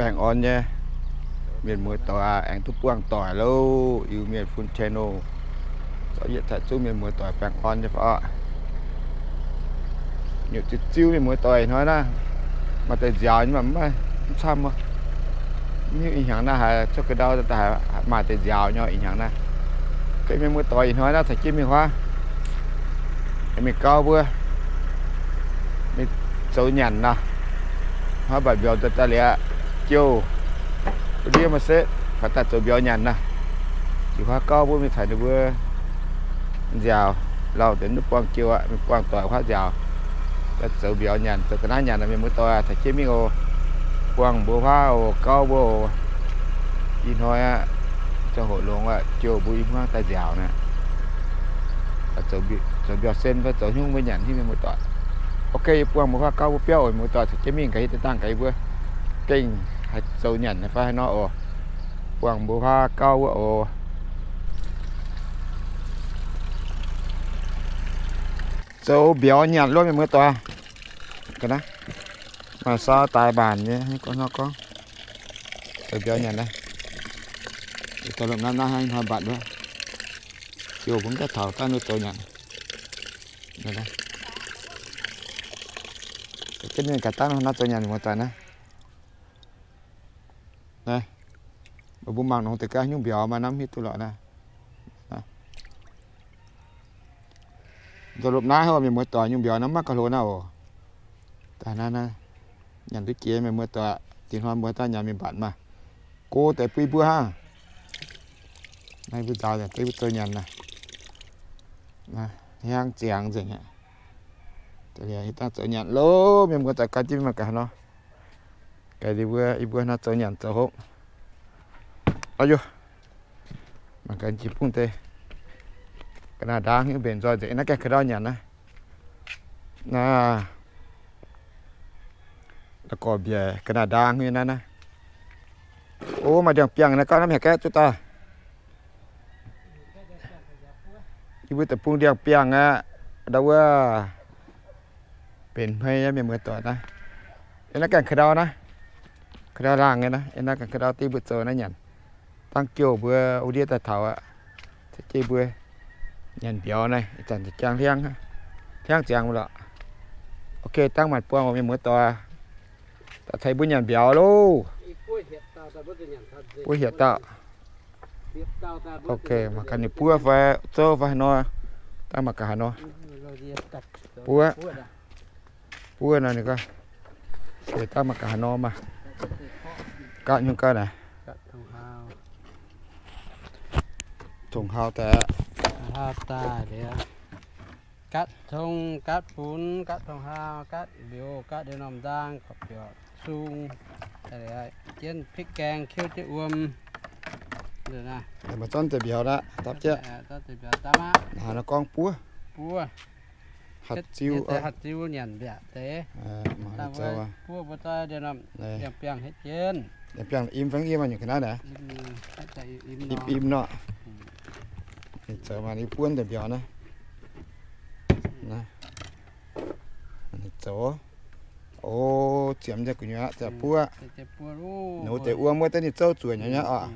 Baengh orn nyei mienh muoz doic, aengx duqv buangh doic loh, Iu-Mienh Fun channel. Zorqv yietc taaih zungv mienh muoz doic baengh orn nyei fai orqc. Nyutc ziu-ziu mienh muoz doic hnoi naaiv, maaih deix nziaaux nyei, mv maaih, mv camv. Mv hiuv ih hnyangx naaiv haiz cuotv ga'ndau daaih haiz maaih deix nziaaux nyei ih hnyangx naaiv. Mienh muoz doic ih hnoi naaiv caux jienv mingh huaav, mingh gauv mbuo, mingh zoux nyanc nor. Huaav mbatc mbiauz daaih daaih liuz, jouh wuov ndiev maaih setv, faaux daaih zoux mbiauz nyanc nor. Jiex huaav gauv mbuo mingh caux ninh mbuo nziaaux, lauh deix mv duqv buangh jouh aqv, mingh buangh doic huaav nziaaux, daaih zoux mbiauz nyanc, zoux ga'naaiv nyanc nor. Mienh muoz doic caux jienv mingh oc. Buangh mbuo huaav oc, gauv mbuo oc. Ih hnoi aqv, ziangh hoc longx aqv, jouh mbuo i hmuangv daaih nziaaux naaic. Zoux mbiauz sen fai zoux hnyungv mbuo nyanc hiuv, mienh muoz doic. Ok, yie buangh mbuo huaav gauv mbuo biauv oc, mienh muoz doic caux jienv mingh gaax, yie daaih dangh gaax yie mbuo gengh haih zoux nyanc fai haaix nor oc. Buangh mbuo huaav gauv wuov oc. Zoux mbiauz nyanc loh, mienh muoz doic. Ga'naaiv maaih saau daaih mbaanc nyei, gorngv nor gorngv, zoux mbiauz nyanc naaiv. Zoux lomh naaiv naaiv hnangv hnoi mbatc wuov, jouh mbuo mv gaengh taux dangh nuov zoux nyanc. Jienv mingh gaax dangh naaiv zoux nyanc, mienh muoz doic naaiv. Naaiv, mbuo mangc nongx deix gaax nyungc mbiauz maaih norm hiuv duqv lorqc naaiv. Zoux lopv naaiv hov, mienh muoz doic, nyungc mbiauz naaiv maiv gauh hlo naaiv oc. Daaih naaiv, naaiv nyanc duqv jiex, mienh muoz doic. Diex hnoi mbuo daaih nyanc mingh mbatc maah. Go deix bui mbuo hnangv. Naaiv mbuo nzaaux nyanc, deix mbuo zoux nyanc naaiv. Hiaangx ziangx nzengc aqv. Dangh zoux nyanc loh, mienh muoz doic, gan jienv mangc gaax haaix nor. Gaax, yie mbuo, yie mbuo hnangv zoux nyanc zoux hopv. Aa, mangc gaax jiex bung deix. Ga'naaiv ndaangc hiuv mbenc nzoih nzengc, naaiv gaengh ka'ndau nyanc naaiv. Naaiv, gorqv-mbiaec ga'naaiv ndaangc nyei naaiv naaiv. O, maaih ndiangx-biangh naaiv, gauh hnamv hec gaeqv duqv daaih. Yie mbuo deic-bung ndiangx-biangh aqv, ndau wuov benx hmei aqv, mienh muoz doic naaiv. Yiem naaiv gaengh ka'ndau naaiv, ka'ndau laangh nyei naaiv, yiem naaiv gaengh ka'ndau dingh mbuo zoux naaiv nyanc. Dangh jouh mbuo wuov ndiev daaih taux aqv, caux jienv mbuo nyanc mbiauz naaiv, ih zanc jangx hliangv, hliangv ziangx lorqc. Ok, dangh maanc buangh oc, mienh muoz doic. Daaih caux mbuo nyanc mbiauz loh. Buov hietc dauh. Ok, mangc gaax ninh buov fai zouv fai haaix nor. Dangh mangc gaax haaix nor. Buov. Buov nor ninh gorngv. Ok, dangh mangc gaax haaix nor maah. Gaatv nyungc gaav naaic. Tongx hau daaih. Gatv tong, gatv funx, gatv tong hau, gatv liuz, gatv liuz norm ndaang, korv-biauc sung, jienv พริกแกง kiuv jienv wuom. Maaih zornv deix mbiauz aqv, dapv jienv. Haaix nor gorngv buov. Buov. Hatc ziu, hatc ziu nyanc mbiaatc deix. Buov mbuo zoi ndiangx-biangh hetv jienv. Ndiangx-biangh im fai im, nyungc ga'naaiv naaic. Im im nor. Ninh zoux maaih ninh buonv deix mbiauz naaiv. Ninh zoux. O, ziemx daaih gu'nyuoz aqv, ziepc buov. Nor deix wuom wuov daaih ninh zouv zuoqc nyei nyei oc.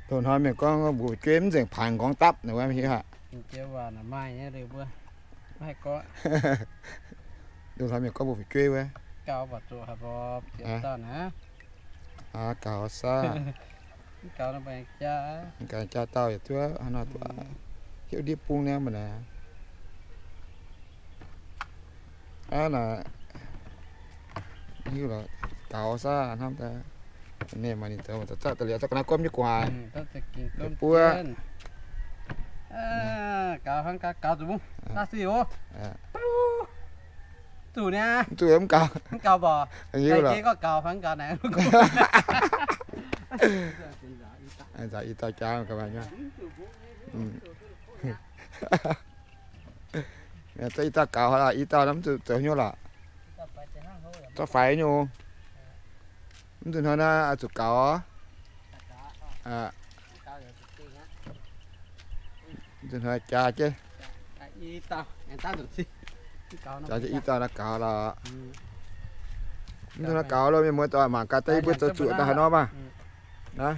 Loz-hnoi mienh gorngv mbuo fu'jueiv mv nzengc paanx nqorngv dapv naaic wuov hiuv haic. Loz-hnoi mienh gorngv mbuo fu'jueiv wuov. Gaux saav. Gaux jaa dauh yietc duqv hnoi duqv hiuv ndiev bung niaa mv naaic. Aa, naaic hiuv lorqc, gaux saav hnamv daaih. Ninh maaih ninh zoux, maaih zoux zatv daaih liuz, zorqv ga'naaiv guomv jienv gu'haaix, buov. Gaux hnangv gaax, gaux zuqc mungv, gaax sic oc. Zuqc niaa. Mv zuqc mv gaux. Mv gaux mborqc. Hiuv lorqc. Nzauh i dauh jaa ga'maah nyei. Zorqv i dauh gaux, i dauh mv zuqc zoux hnyouv lorqc. Zorqv faix nyei. Mv nzunc hnoi naaiv zuqc gaux. Mv nzunc hnoi jaa jienv. Jaax i dauh naaiv gaux lorqc. Mv dungx naaiv gaux lo, mienh muoz doic, mangc gaax daaih yie mbuo zoux zuoqc daaih haaix nor maah. Naaiv,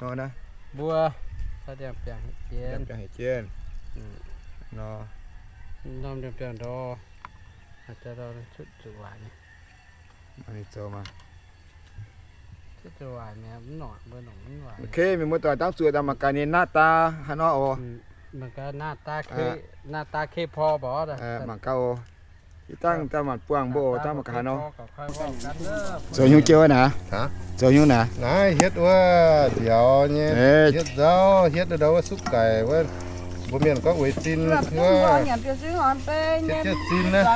nor naaiv, mbuo biangh haic jienv nor, biangh ndor, zoux maah. Ok, mienh muoz doic, dangv zuoqc daaih mangc gaax ninh หน้าตา haaix nor oc. หน้าตา mangc gaax oc. Ih dangh daaih maanc buangh mbuo oc, dangv mangc gaax haaix nor. Zoux nyungc jienv wuov naaic? Zoux nyungc naaic? Naaiv hietv wuov mbiauz nyei, hietv nzauv, hietv ndau wuov suqv gaic wuov. Mbuo mienh gorngv uix zinh wuov. Hietv zinh naaiv.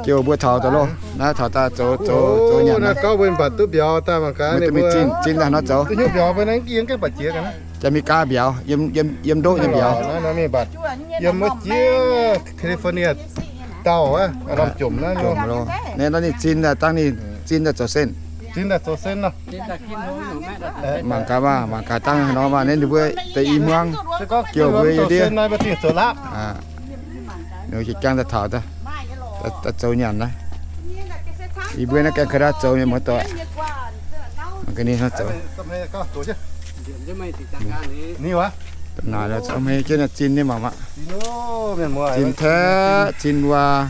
Jiouh mbuo taux daaih loh. Naaiv taux daaih zoux, zoux, zoux nyanc naaiv. Gorngv mbuo mbatc duqv mbiauz daaih mangc gaax ninh mbuo zinh daaih nor zoux. Duqv hnyouv mbiauz mbuo naaiv yiem gengh mbatc jiex ga'naaiv. Jaax Meigaa mbiauz, yiem, yiem, yiem ndoqv nyei mbiauz. Mbatc yiem wuov jiex California dauh aqv, norm jomc naaiv. Naaiv ninh zinh daaih, dangv ninh zinh daaih zoux sen. Zinh daaih zoux sen nor. Mangc gaax maah, mangc gaax dangv haaix nor maah, naaiv ninh mbuo deix i hmuangv jouh mbuo yie ndiev. Ninh jiex jangv daaih taux daaih, daaih zoux nyanc naaiv. Yie mbuo naaiv gaengh ka'ndau daaih zoux, mienh muoz doic. Mangc gaax ninh hnangv zoux. Naaic zoux hmei jienv naaiv zinh nyei mangc maah. Zinh taeqv, zinh waac.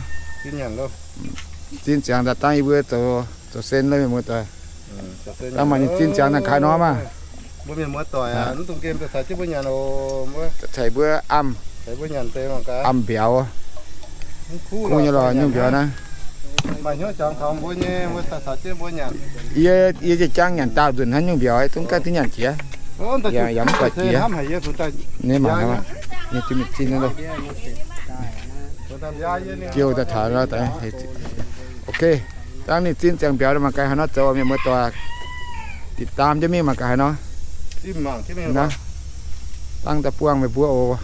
Zinh ziangx daaih dangv yie mbuo zoux, zoux sen lo, mienh muoz doic. Dangv mangc ninh zinh ziangx daaih kaaix nor maah. Mbuo mienh muoz doic aac, mv dungx nqemh daaih caux jienv mbuo nyanc oc. Caux mbuo amh, amh mbiauz. Kungx nyei lorqc, nyungc mbiauz naaiv. Maaih hnyouv jangx taux mbuo nyei, mbuo daaih caux jienv mbuo nyanc. Yie, yie jiex jangv nyanc daauh nzunc hnangv nyungc mbiauz, zungv ganh duqv nyanc jiex. Yaac mv buatc jiex. Ninh mangc haic, ninh zinh loh. Jiouh daaih taux nor, ok. Dangv ninh zinh ziangx mbiauz mangc gaax haaix nor zoux, mienh muoz doic. Dipc daam jienv mingh mangc gaax haaix nor. Dangv daaih buangh meih mbuo oc.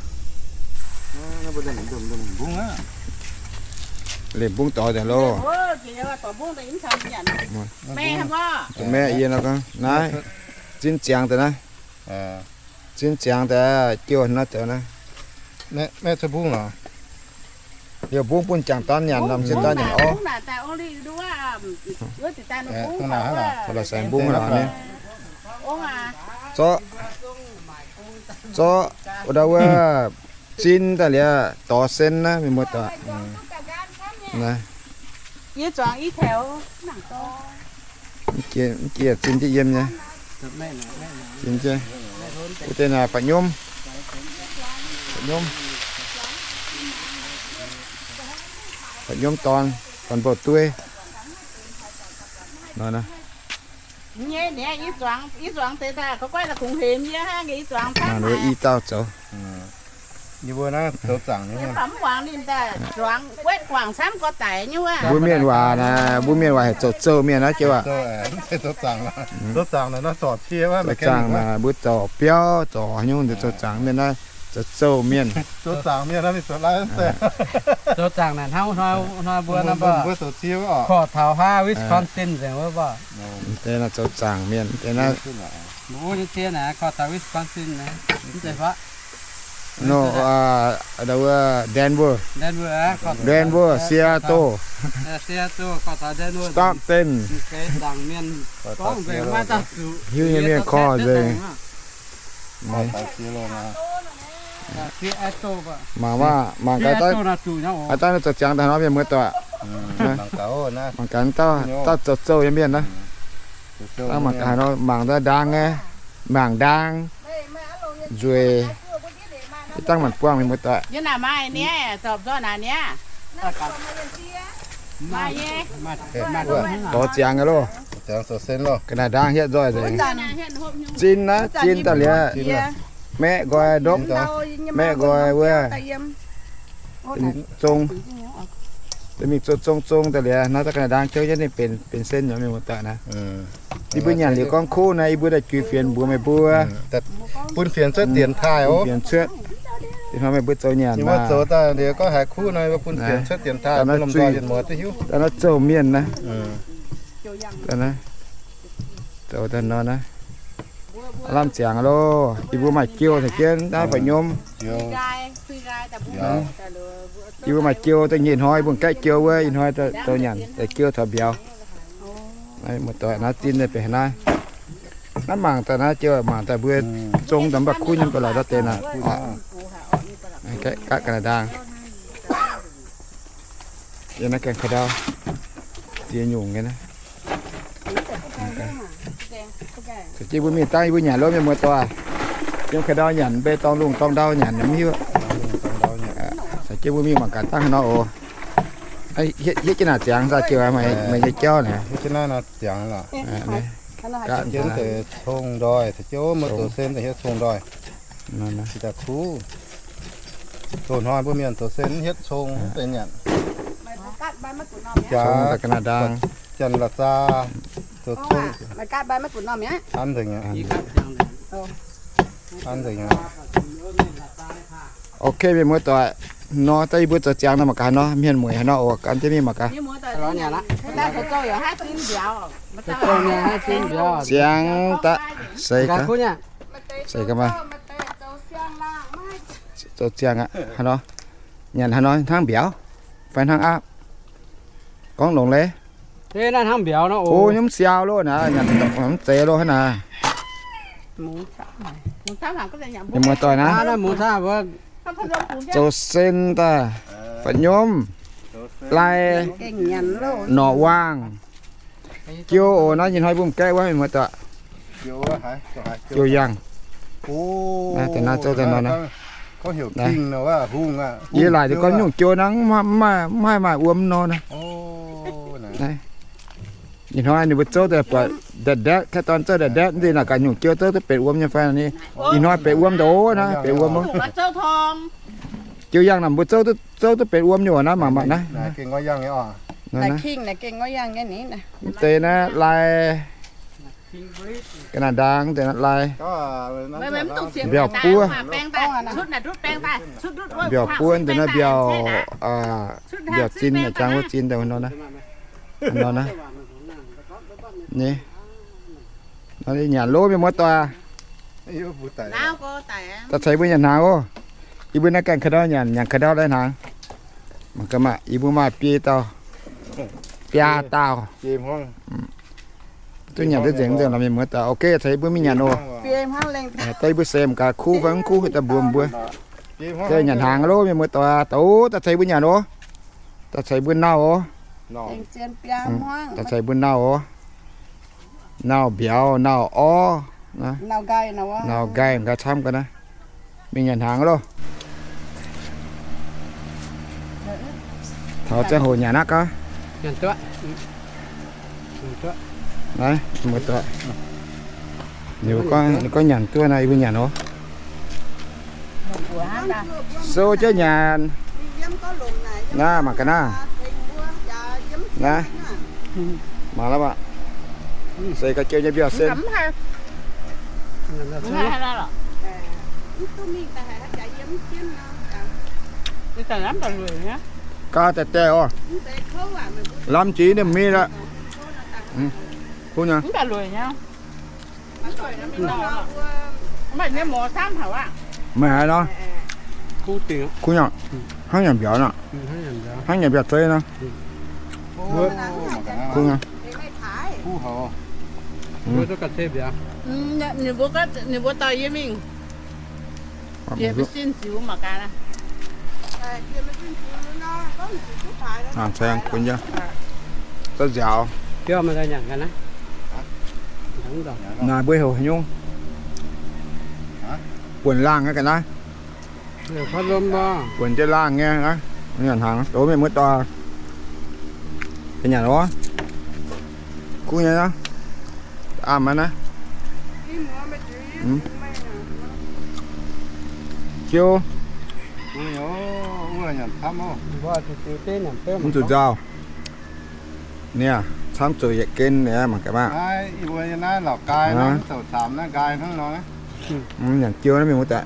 Liemh mbungv doix daaih loh. Maeqv yie nor gorngv naaiv, zinh ziangx daaih naaiv. Zinh ziangx daaih jiouh nor zoux naaiv. Liouh mbungv bun jangc dorn nyanc, norm sieqv dorn nyanc orv. La'saeng mbungv nor ni. Zorqv, zorqv ndau wuov zinh daaih liuz dorh sen naaiv, mienh muoz doic. Mv jiex zinh jienv yiem nyei. Zinh jienv. Wuov deix naaic fa'nyomv. Fa'nyomv. Fa'nyomv dorn, dorn mbouh dueiv. Nor naaiv. Mangc ninh mbuo i dauh zoux. Mbuo naaiv zoux zaangc nyei. Mbuo mienh waac naaic, mbuo mienh waac heuc zoux zouh mienh naaiv jienv waac. Zoux zaangc naaic, mbuo zorc biauv, zorc haaix nyungc zoux zaangc mienh naaiv, zoux zouh mienh. Zoux zaangc naaic hnangv hnoi mbuo korv taux haav Wisconsin nzengc wuov mbuo. Deix naaiv zoux zaangc mienh deix naaiv. Korv taux Wisconsin naaiv. Denver, Denver, Seattle, Stockton, hiuv nyei mienh korv nzengc. Mangc maah, mangc gaax, aa, dangh naaiv zoux ziangx daaih nor mienh muoz doic. Mangc gaax dauh zoux zouh nyei mienh naaiv. Dangh mangc gaax nor mangc daaih ndaang nyei, mangc ndaang, nzueic. Dangh maanc buangh mienh muoz doic. Dorh ziangx nyei loh. Ga'naaiv ndaang hietv nzoih nzengc. Zinh naaiv, zinh daaih liuz, maeqv nqoi ndopv, maeqv nqoi wuov, zong, mingh zong zong zong daaih liuz, naaiv daaih ga'naaiv ndaang jouv jienv ninh benx, benx sen nor mienh muoz doic naaiv. Yie mbuo nyanc liuz gorngv kuv naaiv, yie mbuo daaih juix fienx mbuox meih mbuo. Bun fienx cuotv dienx taaih oc. Bun fienx cuotv. Ih hnoi meih mbuo zoux nyanc naaiv, zoux daaih liuz gorngv haiz kuv naaiv, bun fienx cuotv dienx taaih, daaih naaiv zouh mienh naaiv. Zoux daaih nor naaiv. Lamh ziangx loh, yie mbuo maaih jiouh taux jienv naaiv fa'nyomv. Yie mbuo maaih jiou da'nyeic hnoi, mbuo gaeqv jiou wuov, ih hnoi zoux nyanc daaih jiou taux mbiauz. Muoz-doic, naaiv zinh daaih benx naaiv. Naaiv mangc daaih naaiv jiou, mangc daaih mbuo zong daaih mv baac kuv nyei, mv baac laaix ndau deix naaic. Gaatv ga'naaiv ndaang. Yie naaiv gaengh ka'ndau ziex nyungc nyei naaiv. Caux jienv mbuo mingh dangv yie mbuo nyanc lov, mienh muoz-doic. Yiem ka'ndau nyanc, mbuo dorngx lungh dorngx ndau nyanc mv hiuv. Caux jienv mbuo mingh mangc gaax dangv haaix nor oc. Hietv jienv naaic ziangx daaih jiouc meih nyei jauv naaic. Cong-ndoih, cong-ndoih. Doz-hnoi mbuo mienh zoux se mv hietv cong, mv benx nyanc. Cong daaih ga'naaiv ndaang. Janx la'zaa zoux cong. An nzengc aqv. An nzengc aqv. Ok, mienh muoz-doic, nor daaih yie mbuo zoux ziangx nor mangc gaax nor, mienh mueic haaix nor oc, gan jienv mingh mangc gaax. Ziangx daaih seix gaax, seix gaax maah. Zoux ziangx aqv, haaix nor? Nyanc haaix nor, hnangv mbiauz fai hnangv aapv? Gorngv longx leiz. Naaiv hnangv mbiauz nor oc. O, nyungc siau loh naaic, nyanc mv zeiz loh hnangv naaic. Mienh muoz-doic naaiv, zoux sen daaih, fa'nyomv, lai, norqc waangh, jiou oc. Naaiv ih hnoi mbuo m'gaeqv wuov, mienh muoz-doic. Jiou yangh. Naaiv deix naaiv zouv daaih nor naaiv. Yie laaic duqv gorngv nyungc jiou naaiv mv maaih, mv maaih wuom nor naaiv. Ih hnoi ninh mbuo zouv daaih buatc ndatc ndatv, kaaix dorn zouv ndatc ndatv, mv zeiz naaic gaax nyungc jiou zouv duqv benx wuom nyei fai ni. Ih hnoi benx wuom daaih naaiv, benx wuom. Jiou yangh naaic mbuo zouv duqv, zouv duqv benx wuom nyei oc. Naaiv mangc mangc naaiv. Mv deix naaiv lai ga'naaiv ndaang, mv deix naaiv lai mbiauz buov. Mbiauz buov, mv deix naaiv mbiauz, mbiauz zin, jangx wuov zin daaih nor naaiv. Nor naaiv. Nyanc lov, mienh muoz-doic. Daaih caux yie mbuo nyanc hnaangx oc. Yie mbuo naaiv gaengh ka'ndau nyanc, nyanc ka'ndau lai hnaangx. Mangc gaax maah, yie mbuo maaih biei dauh, biaa dauh. Duqv nyanc duqv nzengc nzengc lorqc, mienh muoz-doic. Ok, caux yie mbuo mingh nyanc oc. Daaih yie mbuo seix mangc gaax kuv fai mv kuv, daaih mbuox mbuo. Daaih nyanc hnaangx lov, mienh muoz-doic. Daaih caux yie mbuo nyanc oc. Daaih caux yie mbuo nauh oc. Daaih caux yie mbuo nauh oc. Nauh mbiauz, nauh orv, nauh nqaai, nqaai camv ga'naaiv. Mingh nyanc hnaangx loh. Taux ziangh hoc nyanc aqv gaax. Naaiv, muoz-doic. Ninh gorngv nyanc duqv naaiv, yie mbuo nyanc oc. Sou jienv nyanc. Naaiv mangc gaax naaiv. Naaiv. Mangc lorqc maah. Seix ga'jiex nyei mbiauz sen. Ga'daic daaih oc. Lamh jiex ninh mingh lorqc. Kuv nyei. Meih haaix nor? Kuv nyei. Hnangv nyanc mbiauz nor. Hnangv nyanc mbiauz zei nor. Kuv nyei. Ninh mbuo dauh yie mingh. Naaiv mbuo heuc haaix nyungc? Buonc laangh nyei ga'naaiv. Buonc jienv laangh nyei aqv. Nyanc hnaangx, doz mienh muoz-doic. Nyanc oc. Kuv nyei aqv. Am naaiv. Jiu. Mv zuqc nzauh. Niaa, camv zuqc yietc gen niaa, mangc gaax maah. Mv nyanc jiu naaiv mienh muoz-doic.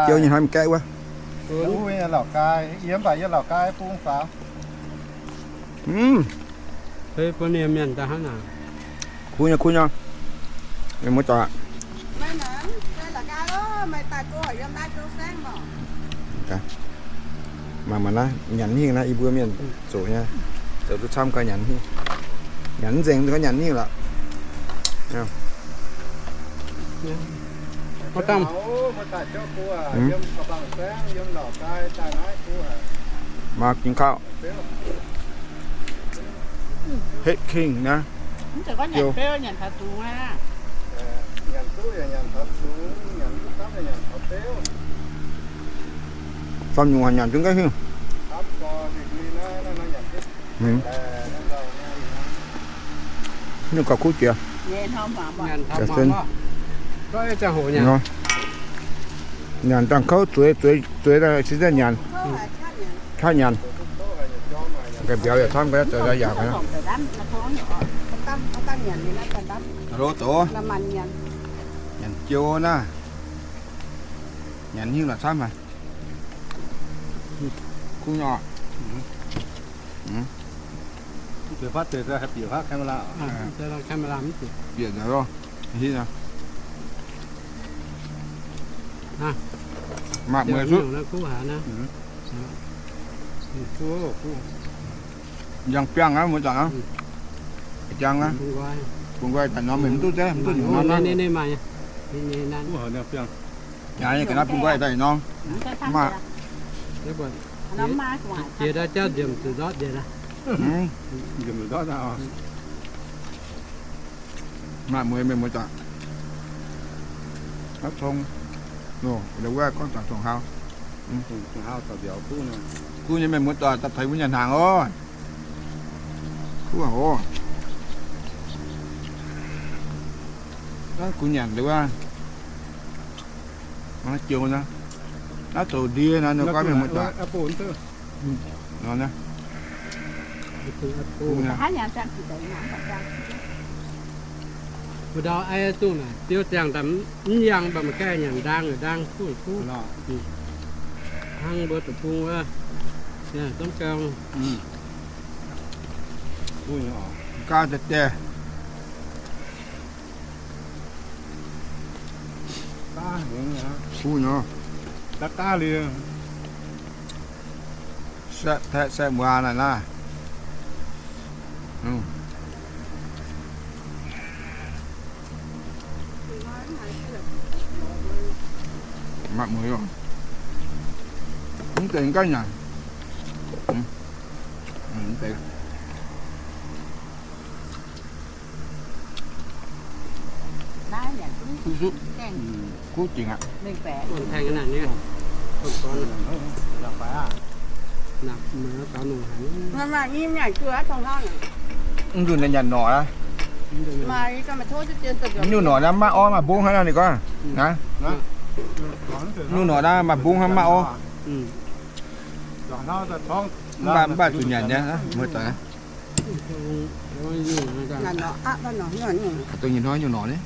Jiu nyei hnoi mv gaeqv wuov. Mv. Kuv nyei, kuv nyei. Mienh muoz-doic. Mangc mangc naaiv, nyanc hingh naaiv, yie mbuo mienh zoux nyei, zoux duqv camv gau nyanc hingh. Nyanc mv nzengc gau nyanc hingh lorqc. Mangc gin kauv. Hetv hingh naaiv. Fam nyungc haaix nyanc zungv gaiv hingh. Ninh gauh kuv jiex. Nyanc dangh kouv zueiz, zueiz, zueiz daaih cingx daaih nyanc. Qaqv nyanc. Ga'mbiauz yaac camv, zoux yaac nyanc. Zoux, nyanc jiou naaiv. Nyanc hingh lorqc camv haic. Kuv nyei oc. Bieqc nzengc loh. Maaih mueiz cuotv. Njang biangh aqv, mueiz zanc aqv. Jang aqv. Bun nqoi daaih norm mienh mv duqv zeiv, mv duqv nyungc norm aqv. Jaax nyei ga'naaiv bun nqoi daaih norm. Maaih. Jiex daaih jauv nziemc zuqc ndortv njiec. Maaih mueiz mienh mueiz zanc. Aav cong. Wuov gorngv zanc cong-hau. Kuv nyei mienh mueiz zanc, daaih taux mbuo nyanc hnaangx oc. Kuv oc. Naaiv kuv nyanc liuz wuov. Naaiv jiou naaiv. Naaiv zoux ndie naaiv, ninh gorngv mienh mueiz zanc. Mbuo ndau aiv zungh naaic, diuv ziangh daaih mv yangh, mv baac maiv gaengh nyanc ndaang, ndaang kuv kuv. Hnangv mbuo deic-bung wuov, zomv gaeng. Gaav deix deix. Kuv nyei. Saeqv taeqv saeqv muoz naaic naaiv. Maaih mueiz oc. Mv deix ganh nyanc. Kuv zuqv. Kuv jiex aqv. Mv nzunc naaiv nyanc norqc aqv. Nyungc norqc naaiv maaih orv maaih mbungv hnangv naaiv ninh gorngv. Nyungc norqc naaiv maaih mbungv hnangv maaih orv. Mv baac, mv baac zuqc nyanc nyei, mueiz zanc. Dongh nyei hnoi nyungc norqc ni.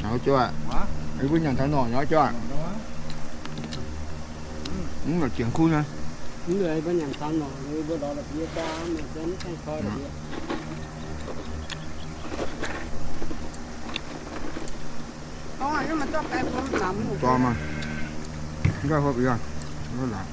Nyanc jienv aqv. Mbuo nyanc taux norqc nyanc jienv aqv. Mv norqc jiex kuv nyei. Dorh maah. Nqaai hopv yaac laaix.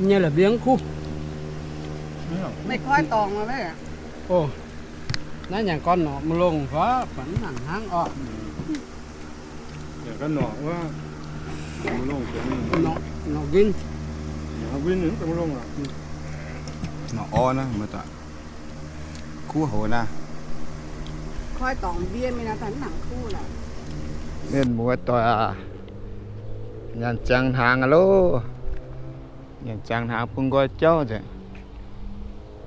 Nyei la'bieiv kuv. Meih koi dorngc maiv? Naaiv nyanc gorn norqc maiv longx fai? Buatc mv nangc hnangv orqc. Norqc nquin. Norqc orv naaiv, kuv houc naaiv. Koi dorngc mbie mingh naaiv daaih mv nangc kuv lorqc. Mienh muoz doic aac, nyanc ziangx hnaangx aqv loh. Nyanc ziangx hnaangx bun nqoi jauv nzengc.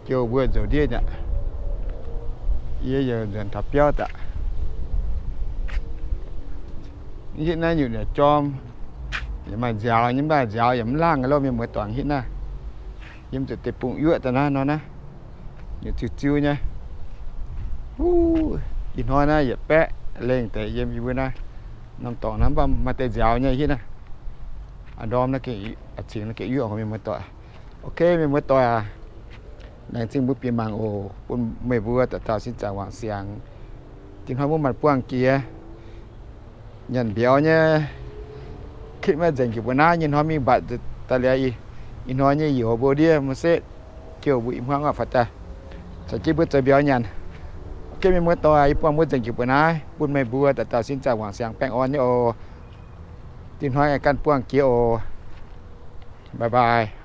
Jouh mbuo nzouc ndiev aqv. Yie yaac nzuonx taux biauv daaih. Hitv naaiv nyutc yaac jorm, yaac maaih nziaaux nyei, mv baac nziaaux yaac mv laangh loh, mienh muoz-doic, hitv naaiv. Yiem zuqc deic-bung yuoqv daaih naaiv nor naaiv, nyutc ziu-ziu nyei. Ih hnoi naaiv yietc baeqv lengh deix yiem yie mbuo naaiv norm dorngx naaiv, mv baac maaih deix nziaaux nyei hitv naaiv. A'ndorm naaiv gengh, a'cingx naaiv gengh yuoqv oc, mienh muoz-doic. Ok, mienh muoz-doic aac, laengz zingh mbuo bieqc mangc oc. Bun meih mbuo dauh dauh sin zaangc wangc siangx. Dingh hnoi mbuo maanc buangh jiex nyanc mbiauz nyei, kipv maiv nzengc jiex mbuo naaiv nyei hnoi mingh mbatc daaih liuz, ih hnoi nyei youz mbuo ndiev maiv setv, jouh mbuo i hmuangv aqv fai daaih caux jienv mbuo zoux mbiauz nyanc. Ok, mienh muoz-doic, yie buangh mbuo nzengc jiex mbuo naaiv, bun meih mbuo dauh dauh sin zaangc wangc siangx baengh orn nyei oc. Dingh hnoi ganh buangh jiex oc. Bye bye.